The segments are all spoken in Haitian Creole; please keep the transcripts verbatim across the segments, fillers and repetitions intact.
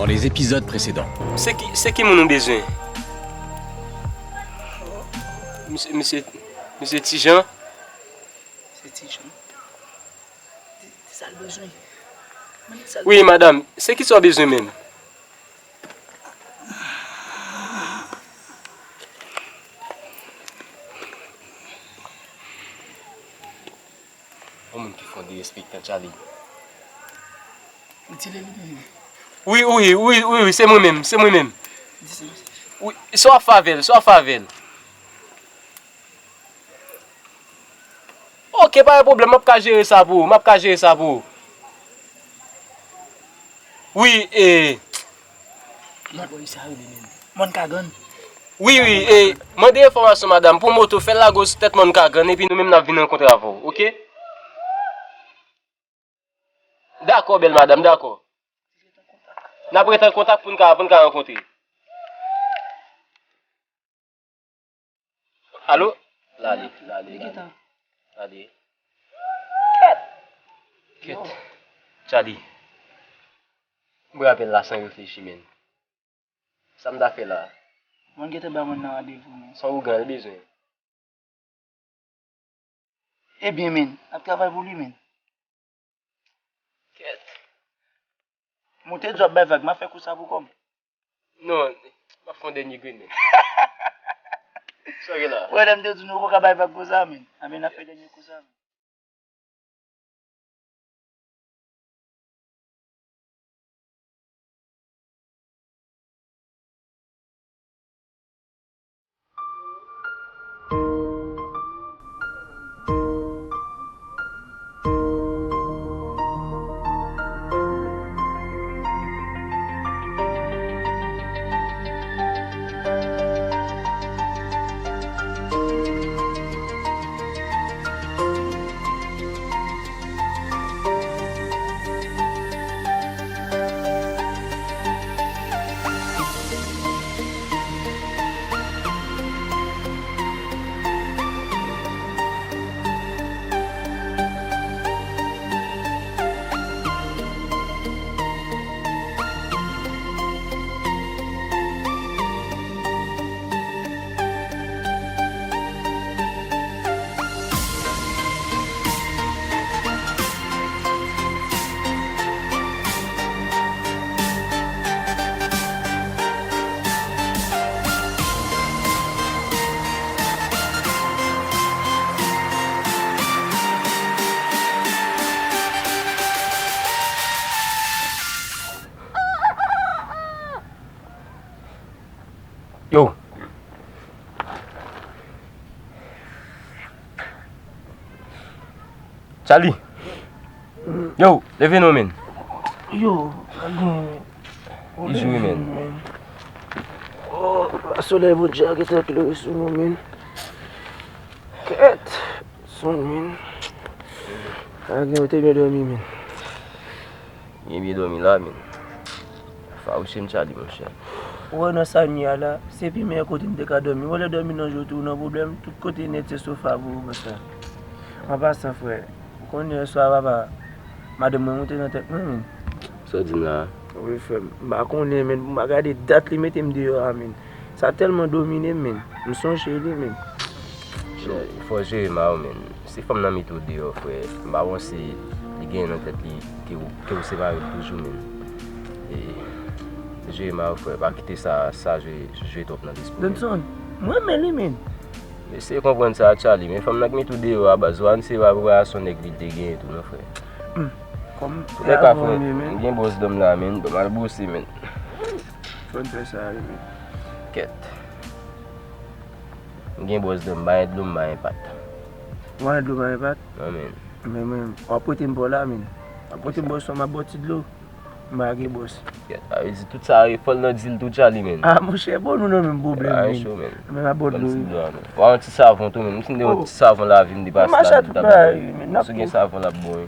Dans les épisodes précédents. Se ki, se ki moun ou bezwen? Misye, misye, misye Tijan? Se Tijan. Di, di sa l bezwen. Mande sa l Wi, madanm, se ki sa w bezwen menm? Yon moun ki fon derespektan, Charlie. Retire li, retire li. Wi, wi, wi, wi, wi, se mwen menm, se mwen menm. Di se misye. Wi, sa w ap fè avè l, sa w ap fè avè l. Ok, pa gen pwoblèm, m ap ka jere sa pou ou, m ap ka jere sa pou ou. Wi, e. Nèg sa rele menm. Mòn Kagann. Wi, wi, e, mande enfòmasyon, madanm, pou moto, fè l lage w sou tèt Mòn Kagann, epi nou menm n ap vin rankontre avè w, ok? Dakò, bèl madanm, dakò. N ap rete an kontak pou n ka, pou n ka rankontre. Alo? Lale, lale, lale. Lale. Kèt. Kèt. Charlie. M pran apèl la san reflechi, menn. Sa m ta fè la? Mwen gentan ba moun nan randevou, menn. Sa ougan l bezwen? Ebyen, menn, n ap travay pou li, menn. Kèt. Mwen te di w ap bay vag, m ap fè kou sa pou kò m. Non, m ap fè yon dènye grennen. Sa gen la? Wè, lè m te di nou poko ka bay vag konsa, menn. Anben, n ap fè dènye kou sa, menn. Yo. Charlie. Yo, leve non, menn. Yo, pa gen pwoblèm, menn. Oh, solèy Bondye a gentan klere sou nou, menn. Kèt. Sonn, menn. A gen, ou te byen dòmi, menn. Byen, byen dòmi la, menn. Fawouche m, Charlie, monchè. Ou wè nan sa m ye a la, se pi meyè kote m te ka dòmi. Ou wè lè dòmi nan je w tou nan pwoblèm, tout kote nèt se sofa pou ou konsa. An pasan, frè, ou konnen yè swa, papa, madanm mwen moute nan tèt mwen, menn. Sa w di m la a? Wi, frè m. M pa konnen, menn. M pa gade dat li mete m deyò a, menn. Sa tèlman domine m, menn. M sonje li, menn. Fò w jere ma w, menn. Se fanm nan mete w deyò, frè. M pa panse li genyen nan tèt li ke w, ke w separe l toujou, menn. E, jere ma w, frè. Pa kite sa, sa jwe, jwe twòp nan lespri w, menn. Danson, mwen renmen li, menn. Eseye konprann sa, Charlie. Men fanm nan k mete w deyò a, baz, Juan se pa, pa se yon nèg li te genyen tou, non, frè. Hmm. Kòm, toulèka, frè, m gen bòs dòm la, menn. Ban m al bwose, menn. Fò n fè sa, wi, menn. Kèt. M gen bòs dòm, m pa gen dlo, m pa gen pat. Ou pa gen dlo, pa gen pat? Non, menn. Men, men, w ap pote m bò la, menn. W ap pote m bò, sou m ap bò ti dlo. M pa gen bòs. Kèt, sa vle di tout sa, fò l nan di l tou, Charlie, menn. Ah, monchè, bon, nou nan menm pwoblèm, menn. Cho, menn. Men m ap bò dlo, wi. Ban m ti dlo a, menn. Ba yon ti savon tou, menn. M fin de yon ti savon lavi m depase la, tout bagay, wi, menn. Si w gen savon, l ap bon, wi.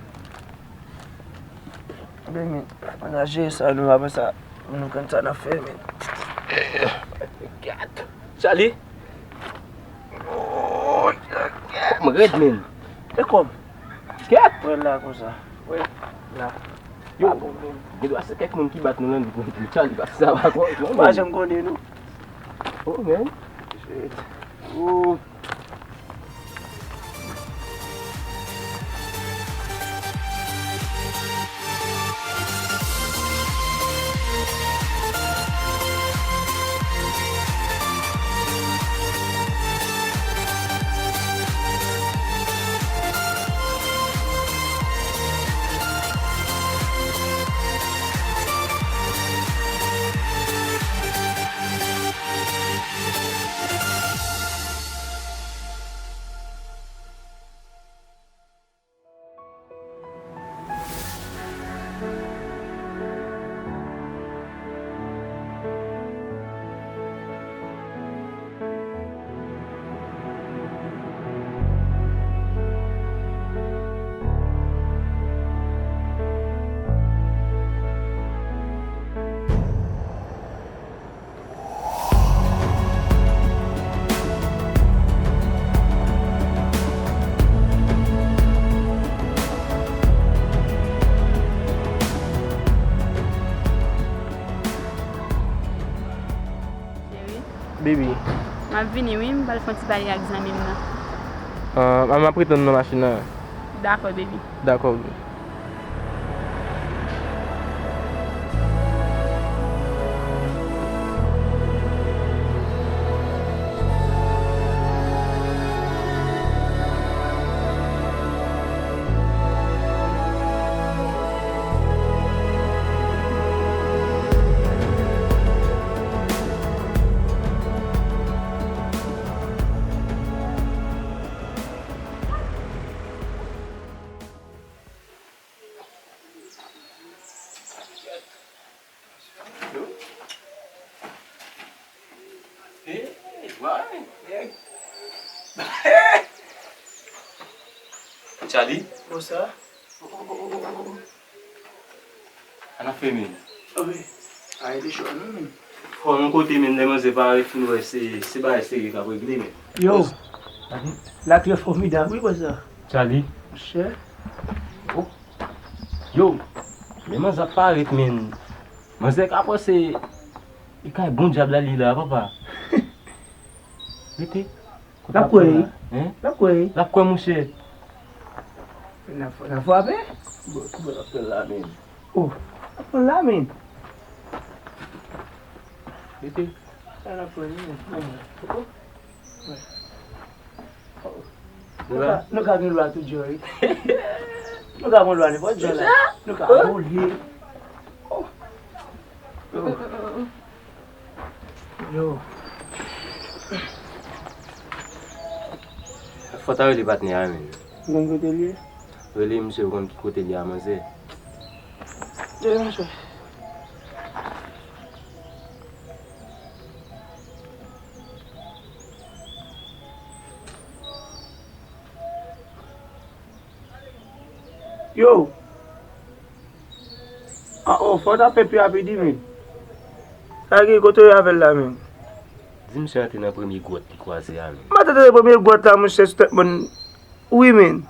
Ebyen, men, ann al jere sa, nou, apre sa, nou konn sa n ap fè, men. Gad! Charlie! Kò m rèd, men. E kò m? Gad! Wè la konsa. Wè la. Yo, gen dwa se kèk moun ki bat nou lan, li pran pou Charlie, paske sa pa kòrèk non, man. Ou pa janm konnen non. Oh, man. Shit. Oh. Cheri. Baby. M ap vini wi, m pral fè yon ti pale ak zanmi m nan. Ah, m ap rete nan machin nan. Dakò, baby. Dakò, baby. Hey, why? Charlie? Bonsoir. An afè, men. Anben, a rete chò non, men. Fò yon kote, men, lè manzè parèt, fin wè se, se bagay serye k ap regle, men. Yo, la trè fòmidab, wi, bòs la. Charlie. Monchè. Oh. Yo, lè manzè ap parèt, men. Manzè ka panse e kay bon dyab la li la, papa. Rete. L ap kwè wi. Hein? L ap kwè wi. L ap kwè, monchè. N ap, n ap frape? Bon, kouman l ap fè l la, men? Oh, l ap fè l la, men. Rete. Sa l ap fè, men. Oh. Nou ka, nou ka gen lwa tout jan wi. Nou ka gen lwa nenpòt jan la. Nou ka vole. Oh. Yo. Fò ta rele patnè a, men. Ou konn kote l ye? Rele misye, ou konn ki kote l ye a, manzè. Rele misye. Yo! Ah, oh, fò w tape pi rapid wi, men. Sa gen kote w ye avè l la, men? Di misye antre nan premye gwòt li kwaze a, men. M antre nan premye gwòt la, monchè, sou tèt mòn. Wi, men.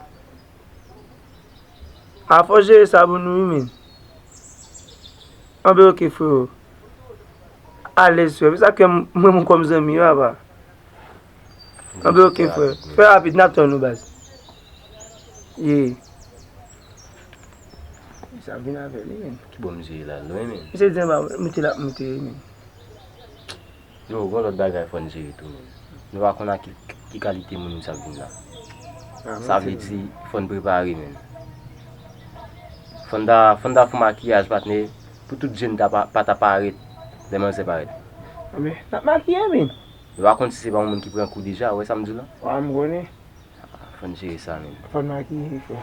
A fò w jere sa pou nou, wi, men. Anben, oke, freo. Alèz, frè. Sa k fè m, mwen, mwen kòm zanmi, papa. Anben, oke, frè. Fè rapid, n ap tann ou, baz. Ye. Sa vin avè li, men. Ki bò misye ye la, lwen, men. Misye di anba, moute l ap moute, men. Yo, gon lòt bagay fò n jere tou, men. Nou pa konn ak ki, ki kalite moun sa ap vin la. Sa vle di, fò n prepare, men. Fò n ta, fò n ta fè makiyaj, patnè, pou tout je n ta pa, pa ta parèt, lè manzè parèt. Anben, n ap makiye, men. Nou pa konn si se pa yon moun ki pran kou deja, ou wè sa m di w la? Wa, m konnen. Fò n jere sa, men. Fò n makiye, frè.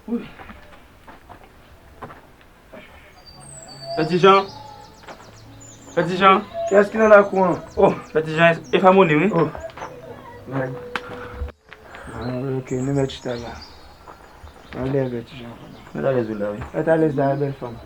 Wi. Pè Ti Jan. Pè Ti Jan. Kiyès ki nan lakou an? Oh, Pè Ti Jan, e pa Moni, wi. Oh. Nèg. Mwen Ok, nou mèt chita la. Anlè vè ti jan. Mèt alèz ou la, wi. Mèt alèz la, bèl fanm.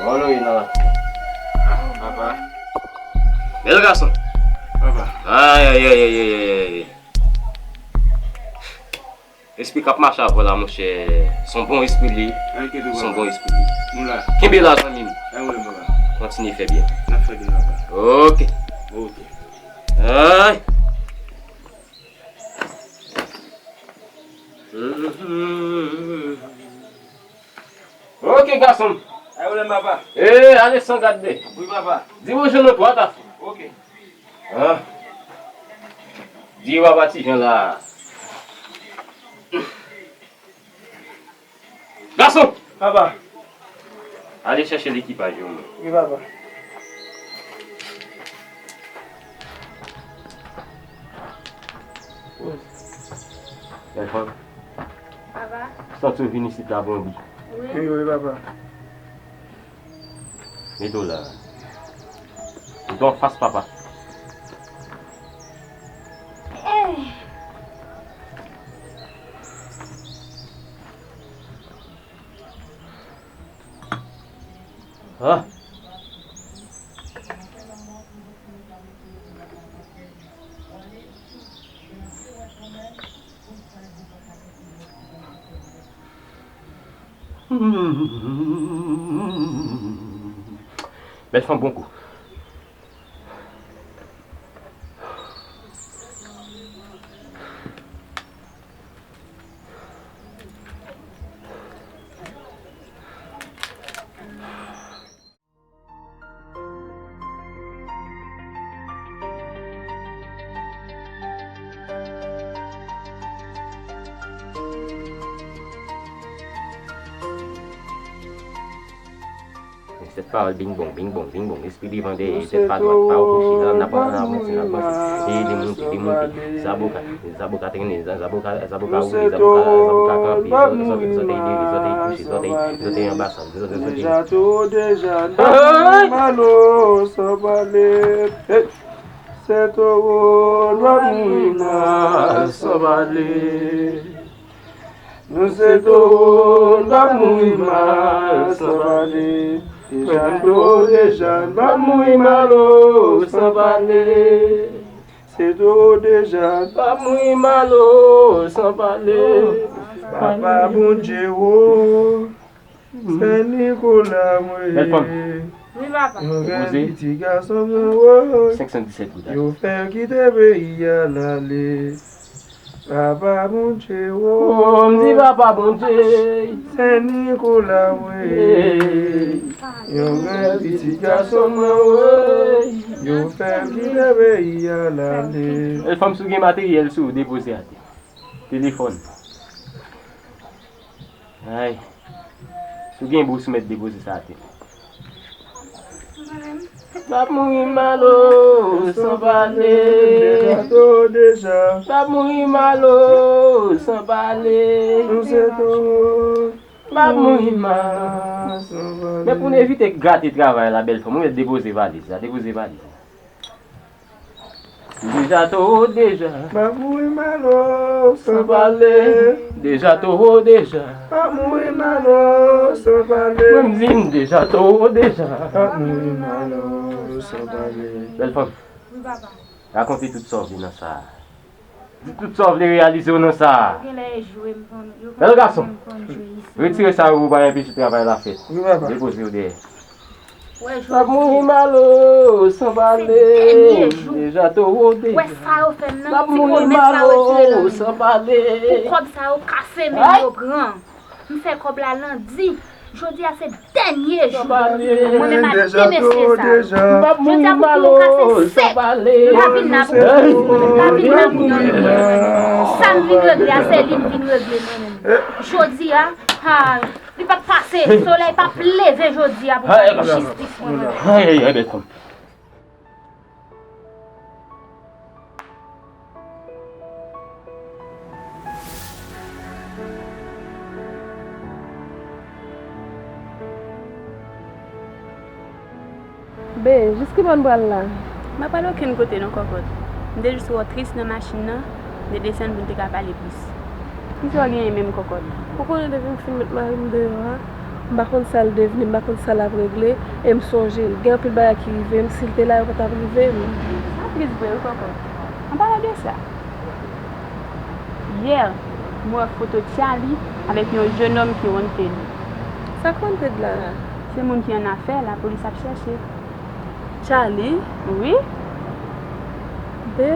Bon, nou ye nan la. Ah, papa. Bèl gason. Papa. Ay, ay, ay, ay, ay, ay, ay. Espri k ap mache avè w la, monchè. Se yon bon espri li ye. Enkyete w, papa. Se yon bon espri li ye. Nou la. Kenbe la, zanmi m. Ay, wi, papa. Kontinye fè byen. N ap fè byen, papa. Ok. Ok. Ay. Ok, gason m. Ay, ou lè, papa. Eh, ale san gade. Wi, papa. Di bonjou nou twa tafya. Ok. Ah. Di papa ti jan la. Gason! Papa. Ale chèche lekipaj yo, mwen. Wi, papa. Bèl fanm. Papa. Santi w vin isit la pou yon bi. Wi. Wi, wi, papa. Mete w la. Mete w anfas papa. Eh. Ah. Bèl fanm bon kou. Sèt pawòl bingbong, bingbong, bingbong, espri devan dèyè, sèt pa dwat, pa wo kouche, n ap, n ap avanse, n ap avanse. E demonte, demonte, zaboka, zaboka trennen, za-, zaboka, zaboka woule, zaboka, zaboka kanpe, zòtèy, zòtèy leve, zòtèy kouche, zòtèy, zòtèy anba sab, zòtèy, zòtèy. Deja tou, deja, n ap mouri mal o, san pale. Hey! Se towo, n ap mouri mal, san pale. Nou se towo, n ap mouri mal, san pale. Deja n towo, deja n ap mouri mal o, san pale. Se towo, deja n ap mouri mal o, san pale. Papa Bondye o. Sen Nikola mwen. Bèl fanm. Wi, papa. Yon grenn piti gason mwen, woy. Senk san disèt goud. Yo fè l kite peyi a l ale. Papa Bondye, woy. Oh, m di papa Bondye. Sen Nikola mwen. Yon grenn piti gason mwen, woy. Yo fè l kite peyi a l ale. Bèl fanm, si w gen materyèl sou ou, depoze atè. Telefòn. Ay. Ou gen bous ou mèt depoze sa atè. M ap mouri malo san pale. Deja to deja. M ap mouri malo san pale. Nou se toro. M ap mouri malo san pale. Men pou n evite gate travay la, bèl fanm, ou mèt depoze valiz la, depoze valiz la. Deja toro deja. M ap mouri malo san pale. Deja toro deja. M ap mouri malo san pale. Mwen m di m deja toro deja. M ap mouri malo san pale. Bèl fanm. Wi, papa. Rakonte tout sa w vle nan sa a. Di tout sa w vle reyalize w nan sa a. Yo genlè jwe m konn, yo Bèl gason. Konn jwe isi. Retire sa yo pou pa enpeche travay la fèt. Wi, papa. Depoze yo dèyè. Wè jodi. M ap mouri malo san pale. Se dènye jou. Deja toro deja. Wè sa yo fè m nan, ti pwomès sa yo retire nan men m. M ap mouri malo san pale. Pou kòb sa yo kase men m yo pran. M fè kòb la landi. Jodi a se dènye jou. Mwen menm ak de mesye sa yo. Jodi a pou kou kase sèt. M pa vin la pou, m pa vin la pou yon lè. Sa m vin regle a, se li m vin regle mwen menm. Jodi a, ha, Li p ap pase, solèy p ap leve jodi a pou pa gen jistis mwen menm. Ay, ay, ay, bèl fanm. Be, jis ki bò n pral la? M pa pral okenn kote non, kòkòt. M te jis wè w tris nan machin nan, m te desann pou n te ka pale plis. Kisa w genyen menm, kòkòt? Ou konnen depi m fin met mari m deyò a, m pa konn sa l devni, m pa konn sa l ap regle, e m sonje l. Gen anpil bagay ki rive m, si l te la, yo pa t ap rive m. Sa tris vre wi, kòkòt. An palan de sa, yè, m wè foto Charly avèk yon jennonm ki wanted. Sa k wanted la? Se moun ki annafè, lapolis ap chèche. Charly? Wi. Be,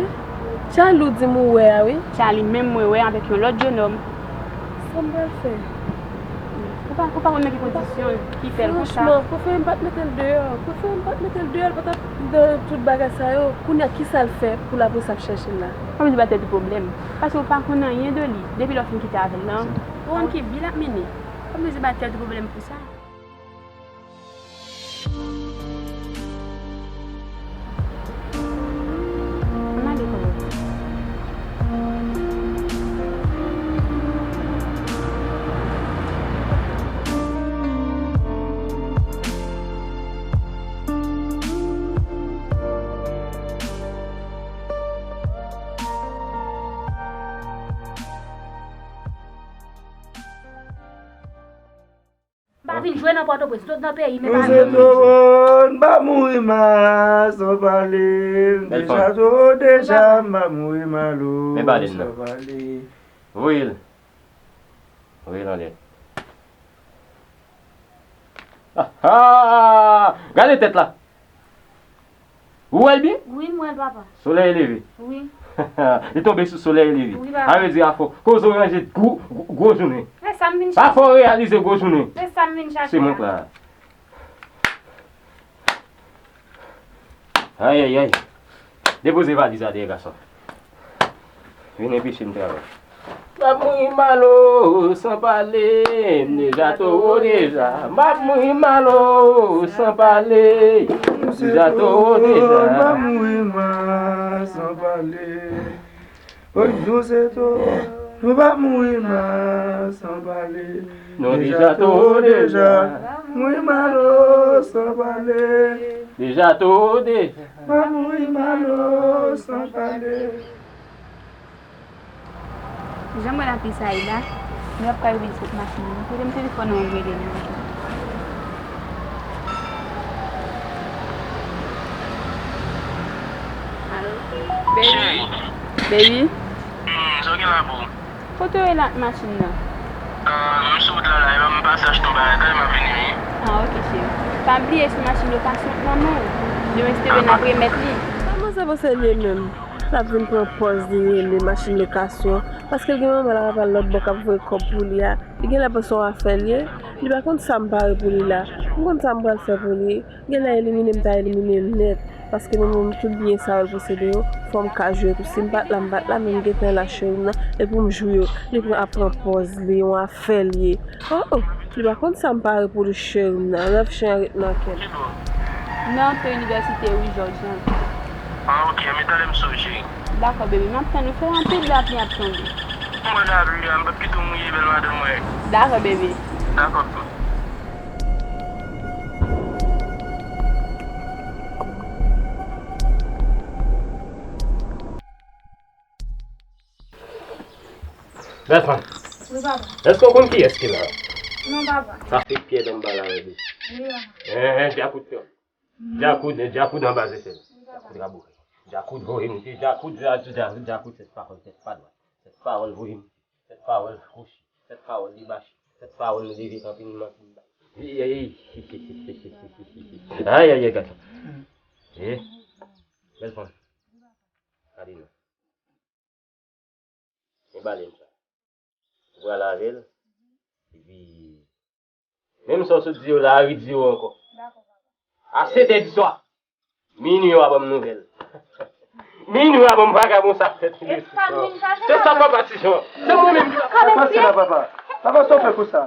Charly ou di m ou wè a, wi. Charly menm mwen wè avèk yon lòt jennonm. Sa m pral fè? Ou pa, ou pa konn nan ki kondisyon ki fè l konsa. Franchman, prefere m pa t mete l deyò. Prefere m pa t mete l deyò, l pa t ap nan tout bagay sa yo. Kounye a, kisa l fè pou lapolis ap chèche l la? Kòm di pa tèt ou pwoblèm. Paske ou pa konn anyen de li. Depi lè w fin kite avè l lan, ou konn ki vi l ap mennen. Kòm di pa tèt ou pwoblèm pou sa. Ann ale, kòlè. M pa vin jwe nan Pòtoprens, m sot nan peyi m, e pa jwe. Nou se toro, n pa mouri mal san pale. M deja toro deja, m pa mouri mal o, san pale. Voye l. Voye l anlè. Ah, ah! Gade tèt la! Ou wè l byen? Wi, m wè l, papa. Solèy leve. Wi. Li tonbe sou solèy leve. Wi, papa. Sa vle di afò koze w ranje gwo, gwo, gwo jounen. E sa m vin chache. Afò w reyalize gwo jounen. E sa m vin chache. Se mwen la. Ayayay. Depoze valiz atè, gason. Vin enpeche m travay. M ap mouri mal o, san pale, m deja toro deja. M ap mouri mal o, san pale, m deja toro deja. M ap mouri mal san pale. Oy, nou se toro, nou p ap mouri mal san pale. Nou deja toro deja. Mouri mal o, san pale. Deja toro deja. M ap mouri mal o, san pale. Jan m wè lapli sa ye la, nou ap ka rive sot machin nan. Kote m telefòn nan, m rele nou. Alo? Baby? Cheri. Baby? Hmm, sa w gen la pou? Kote w ye la ak machin nan? Ah, m sou wout la la, e m pase achte yon bagay, m ap vini, wi. Ah, ok, cheri. Pa bliye se machin lokasyon k nan men w. Demen si Dye vle n ap remèt li. Sa manzè panse l ye menm? L ap vin pran pòz li rele machin lokasyon, paske l gen manman l ak papa l lòt bò k ap voye kòb pou li a. Li genlè panse yon afè l ye. Li pa konn sa m pare pou li la. M konn sa m pral fè pou li. Genlè elimine m ta elimine l nèt. Paske mwen menm tout byen sa yo l posede yo, fò m ka jwi yo tou. Si m pa t la, m pa t la, men m gentan lache yo nan, e pou m jwi yo. Li pran ap pran pòz li, yon afè l ye. Oh, oh, li pa konn sa m pare pou li cheri m nan. Rèv chen an ret nan kè l. Mwen antre inivèsite wi, Jòj lan. Ah, ok, men talè m sou w, cheri. Dakò, bebe, m ap tann ou. Fè anpil lapli ap tonbe. Mwen lapli a, m p ap kite w mouye, bèl madanm mwen. Dakò, bebe. Dakò, bebe. Bèl fanm. Wi, papa. Èske w konn kiyès ki la? Non, papa. Sa se Pyè anba la, wi. Wi, papa. Enhen, djakout, djakout, djakout anba zepèl. Wi, papa. Djakout raboure. Djakout voye m, djakout, djakout, djakout, tèt pawòl, tèt pa dwat. Tèt pawòl voye m. Tèt pawòl kouche. Tèt pawòl debache. Tèt pawòl nou leve kanpe nou manke m ba. Ayayay, gason. Eh, bèl fanm. Gade non. E bale m sa. Ou pral avè l. Epi, menm sa w sot di yo la, redi yo ankò. A sèt è di swa, minui w a ban m nouvèl. Minui w a ban m vagabon sa fèt. Se sa papa Ti Jan. Se mwen menm ki pa. Papa, se la, papa. Papa, sa w fè konsa?